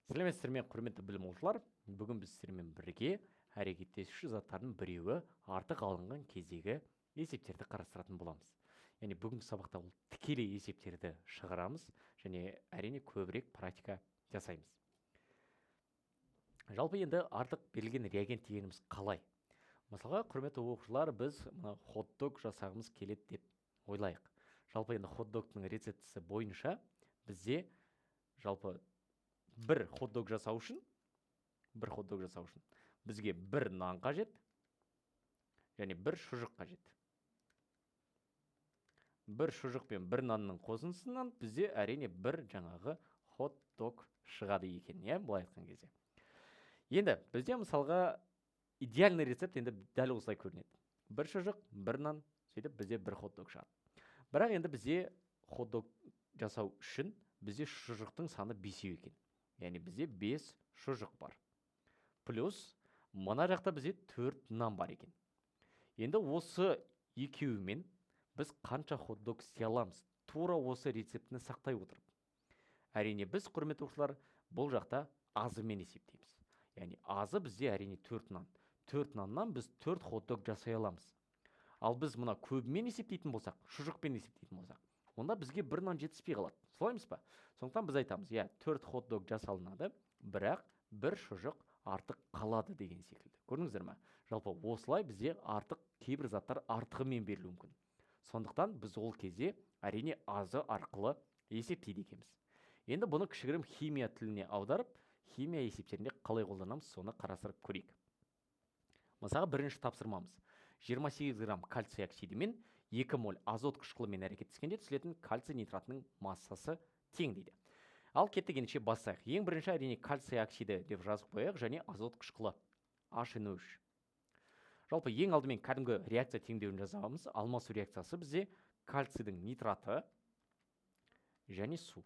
Сәлеметсіздер ме, құрметті білім алушылар! Бүгін біз сіздермен бірге әрекеттесуші заттардың біреуі артық алынған кездегі есептерді қарастыратын боламыз. Яғни бүгінгі сабақта ол тікелей есептерді шығарамыз және әрине көбірек практика жасаймыз. Жалпы енді артық берілген реагент дегеніміз қалай? Мысалға, құрметті оқушылар, біз мына хот-дог жасағымыз келеді деп ойлайық. Жалпы енді хот-догтың рецептісі бойынша бізде жалпы бір хот-дог жасау үшін, бір хот-дог жасау үшін бізге бір нан қажет және бір шұжық қажет. Бір шұжық пен бір нанның қосындысынан бізде әрине бір жаңағы хот-дог шығады екен, иә, былай айтқан кезде. Енді бізде мысалға идеальный рецепт енді дәл осылай көрінеді. Бір шұжық, бір нан, сөйтіп бізде бір хот-дог шығады. Бірақ енді бізде хот-дог жасау үшін бізде шұжықтың саны 5 екен. Яғни бізде 5 шұжық бар. Плюс мына жақта бізде 4 нан бар екен. Енді осы екеуімен біз қанша хот-дог істей аламыз? Тура осы рецептіні сақтай отырып. Әрине біз, құрметті оқушылар, бұл жақта азымен есептейміз. Яғни азы бізде әрине 4 нан. 4 наннан біз 4 хот-дог жасай аламыз. Ал біз мына көбімен есептейтін болсақ, шұжықпен есептейтін болсақ, онда бізге бір нан жетіспей қалады. Солай емес па? Сондықтан біз айтамыз, иә, 4 хот-дог жасалынады, бірақ бір шұжық артық қалады деген секілді. Көрдіңіздер ме? Жалпы осылай бізде артық кейбір заттар артығымен берілуі мүмкін. Сондықтан біз ол кезде әрине азы арқылы есептейді екенбіз. Енді бұны кішігірім химия тіліне аударып, химия есептерінде қалай қолданамыз, соны қарастырып көрейік. Мысалға, бірінші тапсырмамыз. 28 грамм кальций оксиді мен 2 моль азот қышқылымен әрекеттескенде түзілетін кальций нитратының массасы тең дейді. Ал кеттік ендеше бастайық. Ең бірінші әрине кальций оксиді деп жазып қояйық және азот қышқылы HNO3. Жалпы ең алдымен кәдімгі реакция теңдеуін жазамыз. Алмасу реакциясы бізде кальцийдің нитраты және су.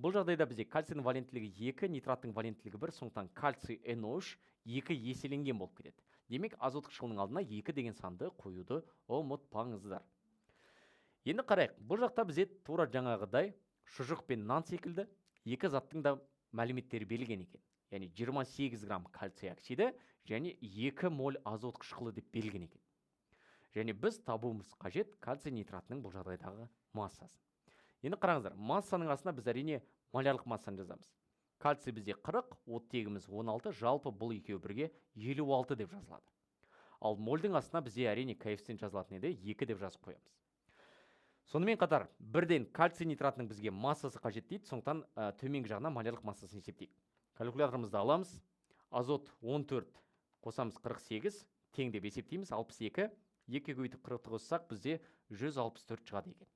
Бұл жағдайда бізде кальцийдің валенттілігі 2, нитраттың валенттілігі 1, сондықтан кальций NO3 2 еселенген болып кетеді. Демек, азот қышқылының алдына 2 деген санды қоюды ұмытпаңыздар. Енді қарайық, бұл жақта бізде тура жаңағыдай шұжық пен нан секілді екі заттың да мәліметтері берілген екен. Яғни 28 грамм кальций оксиді және 2 моль азот қышқылы деп берілген екен. Және біз табуымыз қажет кальций нитратының бұл жағдайдағы массасын. Енді қараңыздар, массаның астына біз әрине молярлық массаны жазамыз. Кальций бізде 40, оттегіміз 16, жалпы бұл екеуі бірге 56 деп жазылады. Ал мольдің астына бізде әрине коэффициент жазылатын еді, 2 деп жазып қоямыз. Сонымен қатар, бірден кальций нитратының бізге массасы қажет дейді, сондықтан төменгі жағына молярлық массасын есептейік. Калькуляторымызды аламыз, азот 14 қосамыз 48, тең деп есептейміз, 62, 2 көбейтіп 40-ты қоссақ, бізде 164 шығады екен.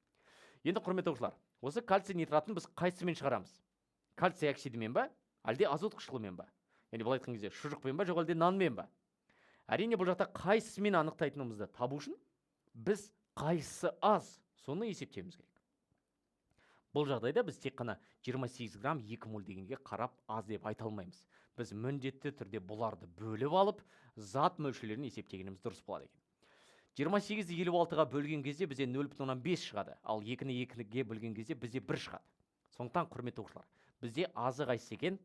Енді, құрметті оқушылар, осы кальций нитратын біз қайсысымен шығарамыз? Кальций оксидімен ба, әлде азот қышқылымен ба? Яғни былай айтқан кезде шұжықпен ба, жоқ әлде нанмен ба? Әрине бұл жақта қайсысымен анықтайтынымызды табу үшін біз қайсысы аз, соны есептеуіміз керек. Бұл жағдайда біз тек қана 28 грамм 2 моль дегенге қарап аз деп айта алмаймыз. Біз міндетті түрде бұларды бөліп алып, зат мөлшерлерін есептегеніміз дұрыс болады екен. 28-ді 56-ға бөлген кезде бізде 0,5 шығады, ал 2-ні 2-ге бөлген кезде бізде 1 шығады. Сондықтан, құрметті оқушылар, бізде азы қайсысы екен?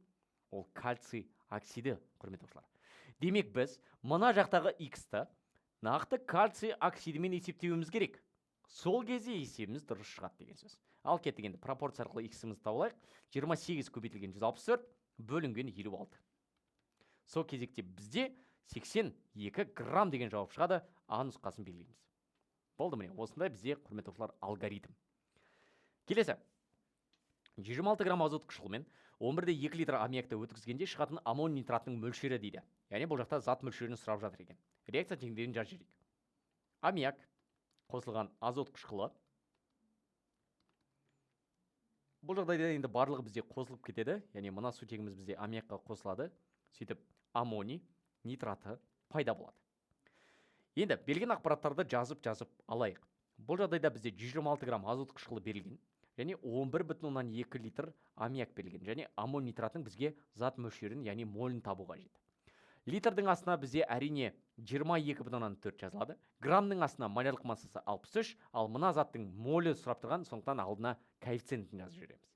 Ол кальций оксиді, құрметті оқушылар. Демек, біз мына жақтағы x-ті нақты кальций оксидімен есептеуіміз керек. Сол кезде есебіміз дұрыс шығады деген сөз. Ал кеттік енді пропорция арқылы x-імізді тауып алайық. 28 көбейтілген 164 бөлінген 56. Сол кезекте бізде 82 грамм деген жауап шығады. А нұсқасын белгілейміз. Болды, міне осындай бізде, құрметті оқушылар, алгоритм. Келесі. 26 грамм азот қышқылымен 11,2 литр аммиакты өткізгенде шығатын аммоний нитратының мөлшері дейді. Яғни бұл жақта зат мөлшерін сұрап жатыр екен. Реакция теңдеуін жазып жіберейік. Аммиак қосылған азот қышқылы. Бұл жағдайда енді барлығы бізде қосылып кетеді. Яғни мына сутегіміз бізде аммиакқа қосылады. Сөйтіп аммоний нитраты пайда болады. Енді берілген ақпараттарды жазып-жазып алайық. Бұл жағдайда бізде 126 грамм азот қышқылы берілген және 11,2 литр аммиак берілген және аммоний нитратының бізге зат мөлшерін, яғни молін табу қажет. Литрдің астына бізде әрине 22,4 жазылады. Граммның астына молярлық массасы 63, ал мына заттың молі сұрап тұрған, сондықтан алдына коэффициентін жазып жібереміз.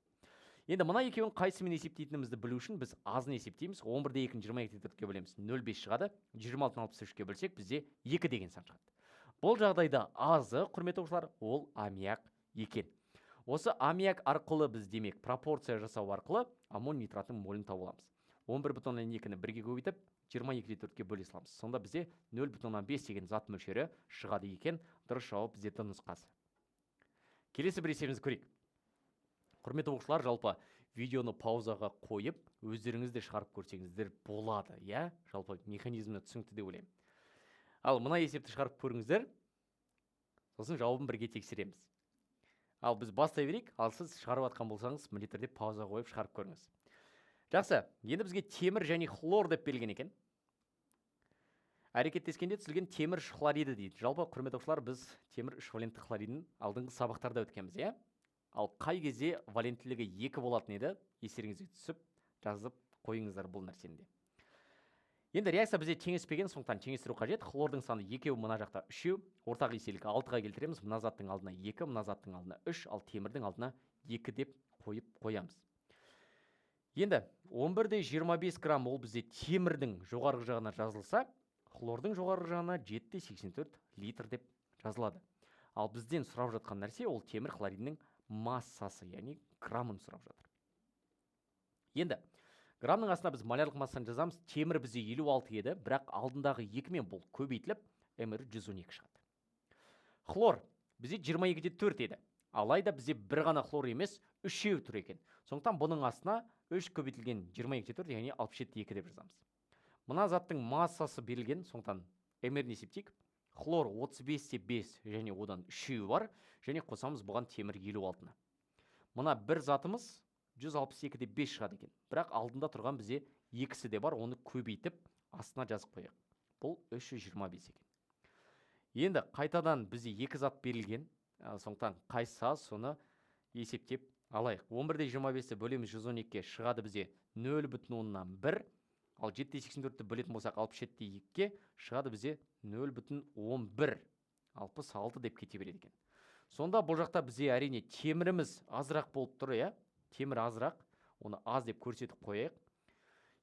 Енді мына екеуін қайсымен есептейтінімізді білу үшін біз азын есептейміз. 11-де 2-ні 22-де 4-ке бөлеміз, 0,5 шығады. 26-ны 63-ке бөлсек, бізде 2 деген сан шығады. Бұл жағдайда азы, құрметті оқушылар, ол аммиак екен. Осы аммиак арқылы біз, демек, пропорция жасау арқылы аммоний нитратының молін тауып аламыз. 11,2-ні бірге көбейтіп, 22-де 4-ке бөле саламыз. Сонда бізде 0,5 деген зат мөлшері шығады екен. Дұрыс жауап бізде Д нұсқасы. Келесі бір есебімізді көрейік. Құрметті оқушылар, жалпы видеоны паузаға қойып, өздеріңіз де шығарып көрсеңіздер болады, иә? Жалпы механизмі түсінікті деп ойлаймын. Ал мына есепті шығарып көріңіздер, сосын жауабын бірге тексереміз. Ал біз бастай берейік, ал сіз шығарып жатқан болсаңыз, міндетті түрде пауза қойып шығарып көріңіз. Жақсы, енді бізге темір және хлор деп берілген екен. Әрекеттескенде түзілген темір үш хлориді дейді. Жалпы, құрметті оқушылар, біз темір үш валентті хлоридін алдыңғы сабақтарда өткенбіз, иә? Ал қай кезде валенттілігі 2 болатын еді, естеріңізге түсіп, жазып қойыңыздар бұл нәрсені де. Енді реакция бізде теңеспеген, сондықтан теңестіру қажет. Хлордың саны екеу, мына жақта үшеу. Ортақ еселік 6-ға келтіреміз. Мына заттың алдына 2, мына заттың алдына 3, ал темірдің алдына 2 деп қойып қоямыз. Енді 11,25 грамм ол бізде темірдің жоғарғы жағына жазылса, хлордың жоғарғы жағына 7,84 литр деп жазылады. Ал бізден сұрап жатқан нәрсе ол темір хлоридінің массасы, яғни граммын сұрап жатыр. Енді граммның астына біз молярлық массаны жазамыз. Темір бізде 56 еді, бірақ алдындағы 2-мен бұл көбейтіліп, МР 112 шығады. Хлор бізде 22,4 еді. Алайда бізде бір ғана хлор емес, үшеу тұр екен. Сондықтан бұның астына 3 көбейтілген 22,4, яғни 67,2 деп жазамыз. Мына заттың массасы берілген, сондықтан МР-ін есептейік. Хлор 35,5 және одан үшеуі бар, және қосамыз бұған темір 56-ны. Мына бір затымыз 162,5 шығады екен. Бірақ алдында тұрған бізде екісі де бар, оны көбейтіп астына жазып қояйық. Бұл 325 екен. Енді қайтадан бізде екі зат берілген, сондықтан қайсысы аз, соны есептеп алайық. 11,25-ті бөлеміз 112-ге, шығады бізде 0,1. Ал 7,84-ті бөлетін болсақ 67,2-ге, шығады бізде 0,11. 66 деп кете береді екен. Сонда бұл жақта бізде әрине теміріміз азырақ болып тұр, иә? Темір азырақ, оны аз деп көрсетіп қояйық.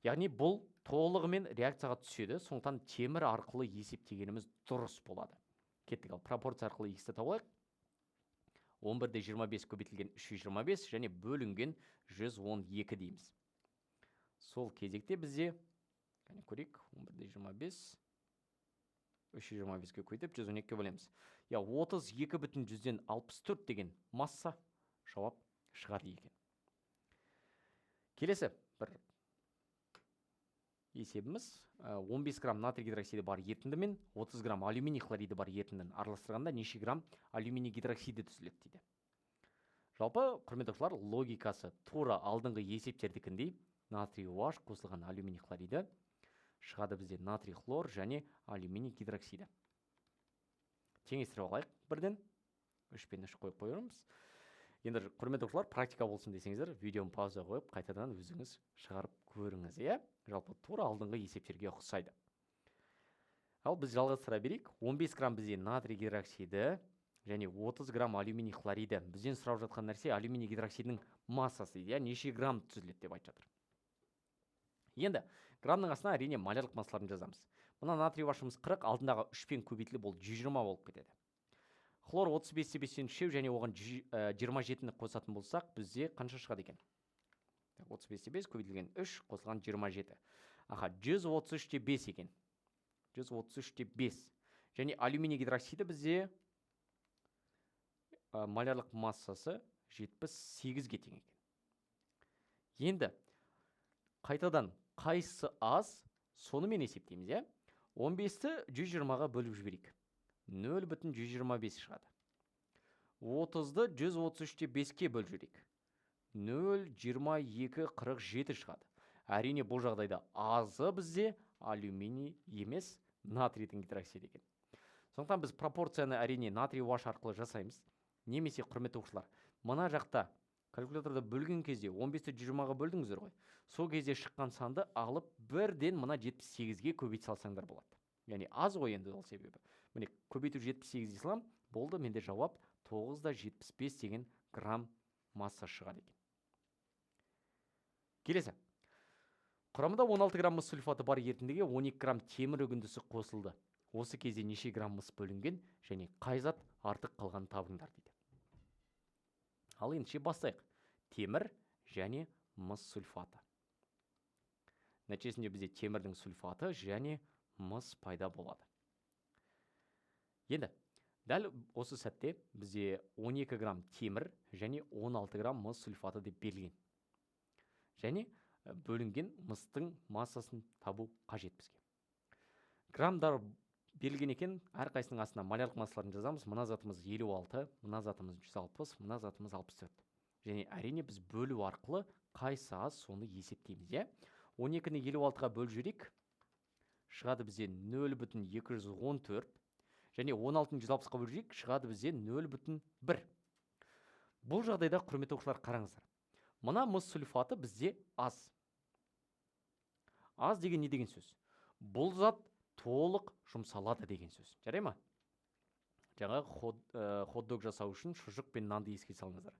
Яғни бұл толығымен реакцияға түседі, сондықтан темір арқылы есептегеніміз дұрыс болады. Кеттік, ал пропорция арқылы x-ті тауып алайық. 11,25 көбейтілген 325 және бөлінген 112 дейміз. Сол кезекте бізде, кәне көрейік, 11,25 325-ке көбейтіп 112-ге бөлеміз. Я, 32,64 деген масса жауап шығады екен. Келесі бір есебіміз, 15 грамм натрий гидроксиді бар ерітінді мен 30 грамм алюминий хлориді бар ерітіндіні араластырғанда неше грамм алюминий гидроксиді түзіледі дейді. Жалпы, құрметті оқушылар, логикасы тура алдыңғы есептердікіндей. Натрий OH қосылған алюминий хлориді, шығады бізде натрий хлор және алюминий гидроксиді. Теңестіріп алайық бірден. 3 пен 3 қойып қоямыз. Енді, құрметті оқушылар, практика болсын десеңіздер, видеоны пауза қойып, қайтадан өзіңіз шығарып көріңіз, иә? Жалпы тура алдыңғы есептерге ұқсайды. Ал біз жалғастыра берейік. 15 грамм бізде натрий гидроксиді және 30 грамм алюминий хлориді. Бізден сұрап жатқан нәрсе алюминий гидроксидінің массасы дейді, иә, неше грамм түзіледі деп айтып жатыр. Енді граммның астына әрине молярлық массаларын жазамыз. Мына натрий OH-ымыз 40, алдындағы 3-пен көбейтіліп, ол 120 болып кетеді. Хлор 35,5-тен үшеу және оған 27-ні қосатын болсақ, бізде қанша шығады екен? 35,5 көбейтілген 3 қосылған 27. Аха, 133,5 екен. 133,5. Және алюминий гидроксиді бізде молярлық массасы 78-ге тең екен. Енді қайтадан қайсысы аз, сонымен есептейміз, иә? 15-ті 120-ға бөліп жіберейік. 0,125 шығады. 30-ды 133,5-ке бөліп жіберейік. 0,2247 шығады. Әрине, бұл жағдайда азы бізде алюминий емес, натрийдің гидроксиді екен. Сондықтан біз пропорцияны әрине натрий OH арқылы жасаймыз. Немесе, құрметті оқушылар, мына жақта калькуляторда бөлген кезде 15-ті 120-ға бөлдіңіздер ғой. Сол кезде шыққан санды алып бірден мына 78-ге көбейте салсаңдар болады. Яғни аз ғой енді ол себебі. Міне, көбейту 78 дей саламын, болды, менде жауап 9,75 деген грамм масса шығады екен. Келесі. Құрамында 16 грамм мыс сульфаты бар ерітіндіге 12 грамм темір үгіндісі қосылды. Осы кезде неше грамм мыс бөлінген және қай зат артық қалғанын табыңдар дейді. Ал ендеше бастайық. Темір және мыс сульфаты. Нәтижесінде бізде темірдің сульфаты және мыс пайда болады. Енді дәл осы сәтте бізде 12 грамм темір және 16 грамм мыс сульфаты деп берілген. Және бөлінген мыстың массасын табу қажет бізге. Граммдар берілген екен, әрқайсысының астына малярлық массаларын жазамыз. Мына затымыз 56, мына затымыз 160, мына затымыз 64. Және әрине біз бөлу арқылы қайсы аз соны есептейміз, иә? 12-ні 56-ға бөліп жіберейік. Шығады бізде 0,214. Және 16-ны 160-қа бөліп жіберейік, шығады бізде 0,1. Бұл жағдайда, құрметті оқушылар, қараңыздар. Мына мыс сульфаты бізде аз. Аз деген не деген сөз? Бұл зат толық жұмсалады деген сөз. Жарай ма? Жаңағы хот-дог жасау үшін шұжық пен нанды еске салыңыздар.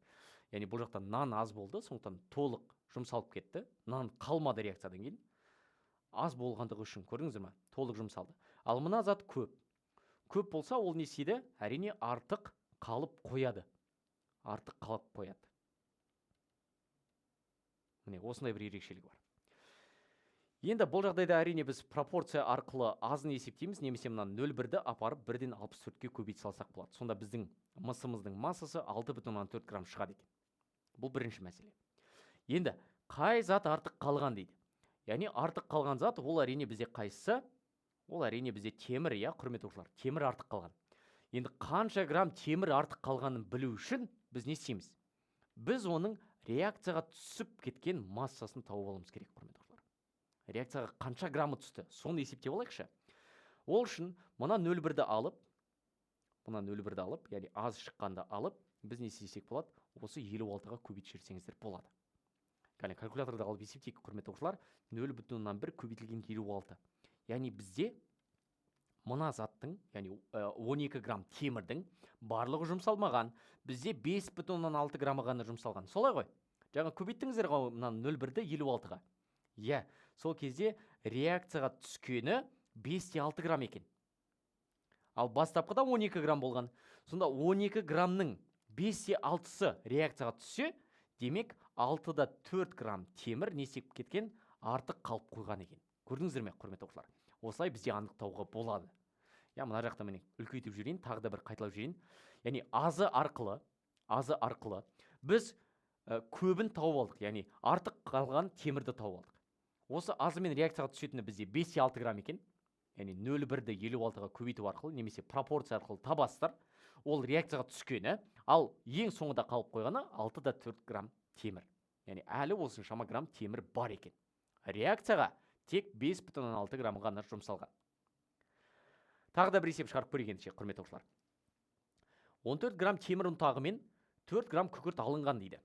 Яғни бұл жақта нан аз болды, сондықтан толық жұмсалып кетті. Нан қалмады реакциядан кейін. Аз болғандығы үшін, көрдіңіздер ме? Толық жұмсалды. Ал мына зат көп. Көп болса, ол не істейді? Әрине артық қалып қояды. Артық қалып қояды. Міне, осындай бір ерекшелігі бар. Енді бұл жағдайда әрине біз пропорция арқылы азын есептейміз, немесе мына 0,1-ді апарып бірден 64-ке көбейте салсақ болады. Сонда біздің мысымыздың массасы 6,4 грамм шығады екен. Бұл бірінші мәселе. Енді қай зат артық қалған дейді. Яғни артық қалған зат ол әрине бізде қайсысы? Ол әрине бізде темір, иә, құрметті оқушылар, темір артық қалған. Енді қанша грамм темір артық қалғанын білу үшін біз не істейміз? Біз оның реакцияға түсіп кеткен массасын тауып алуымыз керек, құрметті оқушылар. Реакцияға қанша граммы түсті, соны есептеп алайықшы. Ол үшін мына 0,1-ді алып, мына 0,1-ді алып, яғни аз шыққанды алып, біз не істесек болады? Осы 56-ға көбейтіп жіберсеңіздер болады. Кәне, калькуляторды алып есептейік, құрметті оқушылар. 0,1 көбейтілген 56. Яғни бізде мына заттың, яғни 12 грамм темірдің барлығы жұмсалмаған. Бізде 5,6 граммы ғана жұмсалған. Солай ғой? Жаңа көбейттіңіздер ғой мына 0,1-ді 56-ға. Иә, сол кезде реакцияға түскені 5,6 грамм екен. Ал бастапқыда 12 грамм болған. Сонда 12 граммның 5,6-сы реакцияға түссе, демек 6,4 грамм темір не істеп кеткен? Артық қалып қойған екен. Көрдіңіздер ме, құрметті оқушылар? Осылай бізде анықтауға болады. Я, мына жақта міне үлкейтіп жіберейін, тағы да бір қайталап жіберейін. Яғни азы арқылы біз көбін тауып алдық, яғни артық қалған темірді тауып алдық. Осы азымен реакцияға түсетіні бізде 5,6 грамм екен. Яғни 0,1-ді 56-ға көбейту арқылы немесе пропорция арқылы табасыздар. Ол реакцияға түскені, ал ең соңында қалып қойғаны 6,4 грамм темір. Яғни әлі осыншама грамм темір бар екен. Реакцияға тек 5,6 грамм ғана жұмсалған. Тағы да бір есеп шығарып көрейік ендеше, құрметті оқушылар. 14 грамм темір ұнтағы мен 4 грамм күкірт алынған дейді.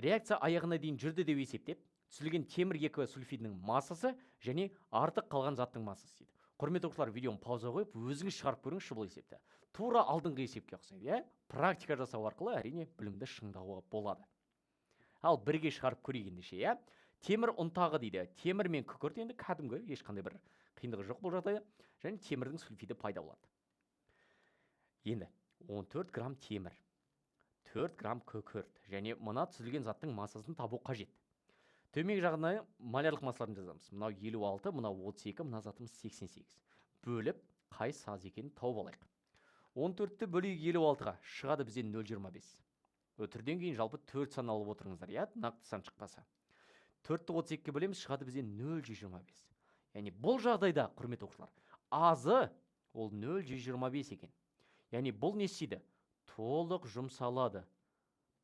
Реакция аяғына дейін жүрді деп есептеп, түзілген темір 2 сульфидінің массасы және артық қалған заттың массасы дейді. Құрметті оқушылар, видеоны пауза қойып, өзіңіз шығарып көріңізші бұл есепті. Тура алдыңғы есепке ұқсайды, иә? Практика жасау арқылы әрине білімді шыңдауға болады. Ал бірге шығарып көрейік ендеше, иә? Темір ұнтағы дейді. Темір мен күкірт енді кәдімгі, ешқандай бір қиындығы жоқ бұл жағдайда. Және темірдің сульфиді пайда болады. Енді 14 грамм темір, 4 грамм күкірт және мына түзілген заттың массасын табу қажет. Төменгі жағына малярлық массаларын жазамыз. Мынау 56, мынау 32, мына затымыз 88. Бөліп, қай аз екенін тауып алайық. 14-ті бөлейік 56-ға, шығады бізде 0,25. Үтірден кейін жалпы 4 сан алып отырыңыздар, иә, нақты сан шықпаса. 4-ті 32-ге бөлеміз, шығады бізде 0,25. Яғни бұл жағдайда, құрметті оқушылар, азы ол 0,25 екен. Яғни бұл не істейді? Толық жұмсалады.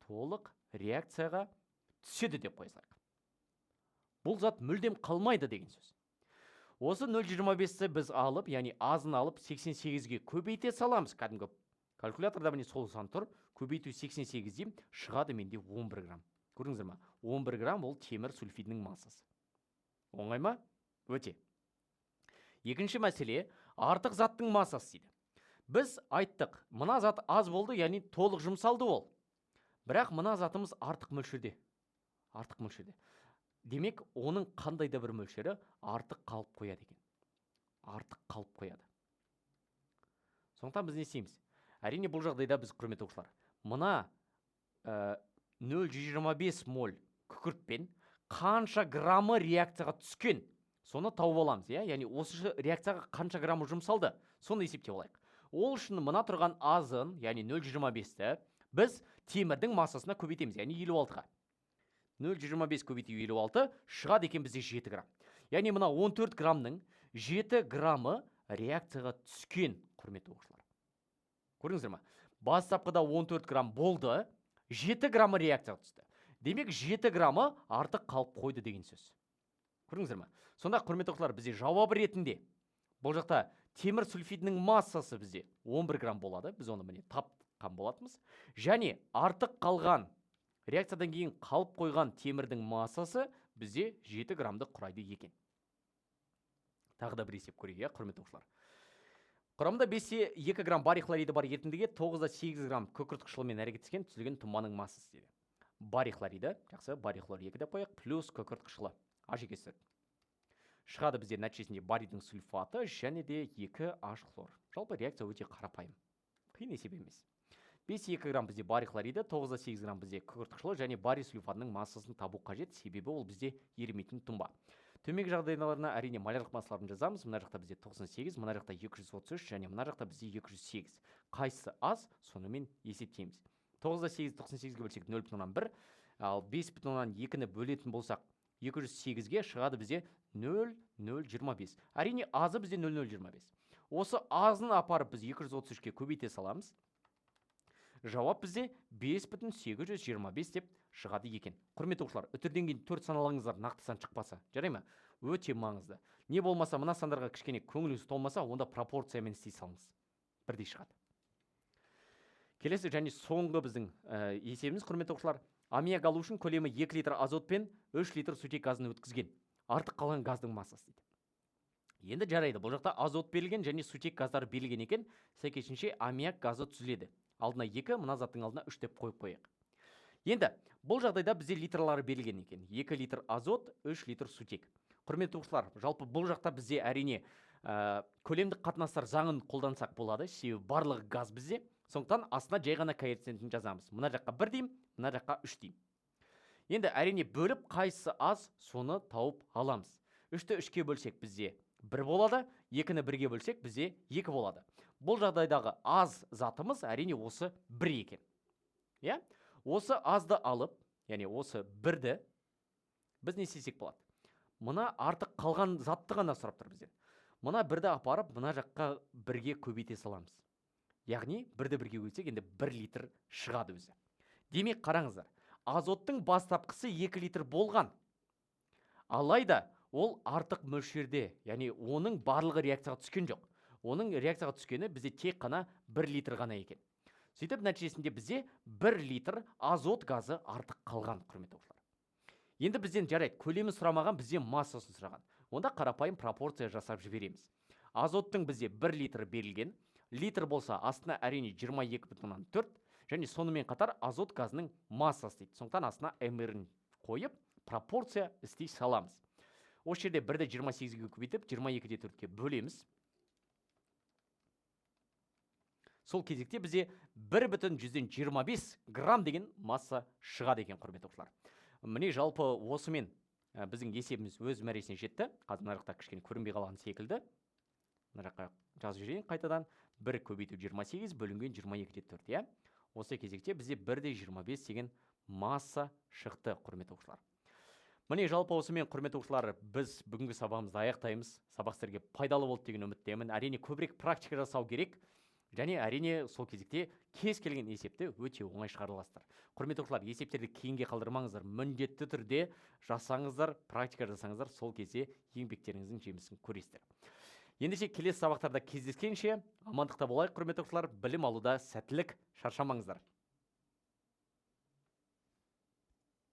Толық реакцияға түседі деп қоя салайық. Бұл зат мүлдем қалмайды деген сөз. Осы 0,25-ті біз алып, яғни азын алып 88-ге көбейте саламыз. Кәдімгі калькуляторда міне сол сан тұр. Көбейту 88 деймін, шығады менде 11 грамм. Көрдіңіздер ма? 11 грамм ол темір сульфидінің массасы. Оңай ма? Өте. Екінші мәселе, артық заттың массасы дейді. Біз айттық, мына зат аз болды, яғни толық жұмсалды ол. Бірақ мына затымыз артық мөлшерде. Артық мөлшерде. Демек, оның қандай да бір мөлшері артық қалып қояды екен. Артық қалып қояды. Сондықтан біз не істейміз? Әрине, бұл жағдайда біз, құрметті оқушылар, мына 0,25 моль күкіртпен қанша граммы реакцияға түскен, соны тауып аламыз, иә? Яғни осы реакцияға қанша граммы жұмсалды, соны есептеп алайық. Ол үшін мына тұрған азын, яғни 0,25-ті біз темірдің массасына көбейтеміз, яғни 56-ға. 0,25 көбейту 56 шығады екен бізде 7 грамм. Яғни мына 14 граммның 7 граммы реакцияға түскен, құрметті оқушылар. Көрдіңіздер ма? Бастапқыда 14 грамм болды, 7 граммы реакцияға түсті. Демек, 7 граммы артық қалып қойды деген сөз. Көрдіңіздер ма? Сонда, құрметті оқушылар, бізде жауап ретінде бұл жақта темір сульфидінің массасы бізде 11 грамм болады. Біз оны міне тапқан болатынбыз. Және артық қалған, реакциядан кейін қалып қойған темірдің массасы бізде 7 граммды құрайды екен. Тағы да бір есеп көрейік, иә, құрметті оқушылар. Құрамында 5,2 грамм барий хлориді бар ерітіндіге 9,8 грамм күкірт қышқылымен әрекеттескен түзілген тұнбаның массасы дейді. Барий хлориді, жақсы, барий хлор 2 деп қояйық, плюс күкірт қышқылы, H2. Шығады бізде нәтижесінде барийдің сульфаты және де 2 H хлор. Жалпы реакция өте қарапайым. Қиын есеп емес. 5,2 грамм бізде барий хлориді, 9,8 грамм бізде күкірт қышқылы және барий сульфатының массасын табу қажет, себебі ол бізде ерімейтін тұнба. Төменгі жағдайларына әрине молярлық массаларын жазамыз. Мына жақта бізде 98, мына жақта 233 және мына жақта бізде 208. Қайсысы аз, сонымен есептейміз. 9,8 98-ге бөлсек 0,1, ал 5,2-ні бөлетін болсақ 208-ге шығады бізде 0,025. Әрине, азы бізде 0,025. Осы азын апарып біз 233-ке көбейте саламыз. Жауап бізде 5,825 деп шығады екен. Құрметті оқушылар, үтірден кейін 4 саналаңыздар, нақты сан шықпаса. Жарай ма? Өте маңызды. Не болмаса мына сандарға кішкене көңіліңіз толмаса, онда пропорциямен істей салыңыз. Бірдей шығады. Келесі және соңғы біздің есебіміз, құрметті оқушылар, аммиак алу үшін көлемі 2 литр азот пен 3 литр сутек газын өткізген. Артық қалған газдың массасы дейді. Енді жарайды, бұл жақта азот берілген және сутек газдары берілген екен, сәйкесінше аммиак газы түзіледі. Алдына 2, мына заттың алдына 3 деп қойып қояйық. Енді бұл жағдайда бізде литрлары берілген екен. 2 литр азот, 3 литр сутек. Құрметті оқушылар, жалпы бұл жақта бізде әрине көлемдік қатынастар заңын қолдансақ болады, себебі барлығы газ бізде. Сондықтан астына жай ғана коэффициентін жазамыз. Мына жаққа 1 деймін, мына жаққа 3 деймін. Енді әрине бөліп қайсысы аз, соны тауып аламыз. 3-ті 3-ке бөлсек бізде 1 болады, 2-ні 1-ге бөлсек бізде 2 болады. Бұл жағдайдағы аз затымыз әрине осы 1 екен. Иә? Осы азды алып, яғни осы 1-ді біз не істесек болады? Мына артық қалған затты ғана сұрап тұр бізден. Мына 1-ді апарып, мына жаққа 1-ге көбейте саламыз. Яғни 1-ді 1-ге көбейтсек, енді 1 литр шығады өзі. Демек, қараңыздар, азоттың бастапқысы 2 литр болған. Алайда ол артық мөлшерде, яғни оның барлығы реакцияға түскен жоқ. Оның реакцияға түскені бізде тек қана 1 литр ғана екен. Сөйтіп нәтижесінде бізде 1 литр азот газы артық қалған, құрметті оқушылар. Енді бізден жарайды, көлемін сұрамаған, бізден массасын сұраған. Онда қарапайым пропорция жасап жібереміз. Азоттың бізде 1 литр берілген. Литр болса астына әрине 22,4 және сонымен қатар азот газының массасы дейді. Сондықтан астына МР-ін қойып пропорция істей саламыз. Осы жерде 1-ді 28-ге көбейтіп 22,4-ке бөлеміз. Сол кезекте бізде 1,25 грамм деген масса шығады екен, құрметті оқушылар. Міне, жалпы осымен біздің есебіміз өз мәресіне жетті. Қазір мына жақта кішкене көрінбей қалған секілді. Мына жаққа жазып жіберейін қайтадан. 1 көбейту 28 бөлінген 22,4, иә? Осы кезекте бізде 1,25 деген масса шықты, құрметті оқушылар. Міне, жалпы осымен, құрметті оқушылар, біз бүгінгі сабағымызды аяқтаймыз. Сабақ сіздерге пайдалы болды деген үміттемін. Әрине, көбірек практика жасау керек. Және әрине сол кезекте кез келген есепті өте оңай шығара аласыздар. Құрметті оқушылар, есептерді кейінге қалдырмаңыздар, міндетті түрде жасаңыздар, практика жасаңыздар, сол кезде еңбектеріңіздің жемісін көресіздер. Ендеше келесі сабақтарда кездескенше амандықта болайық, құрметті оқушылар, білім алуда сәттілік, шаршамаңыздар.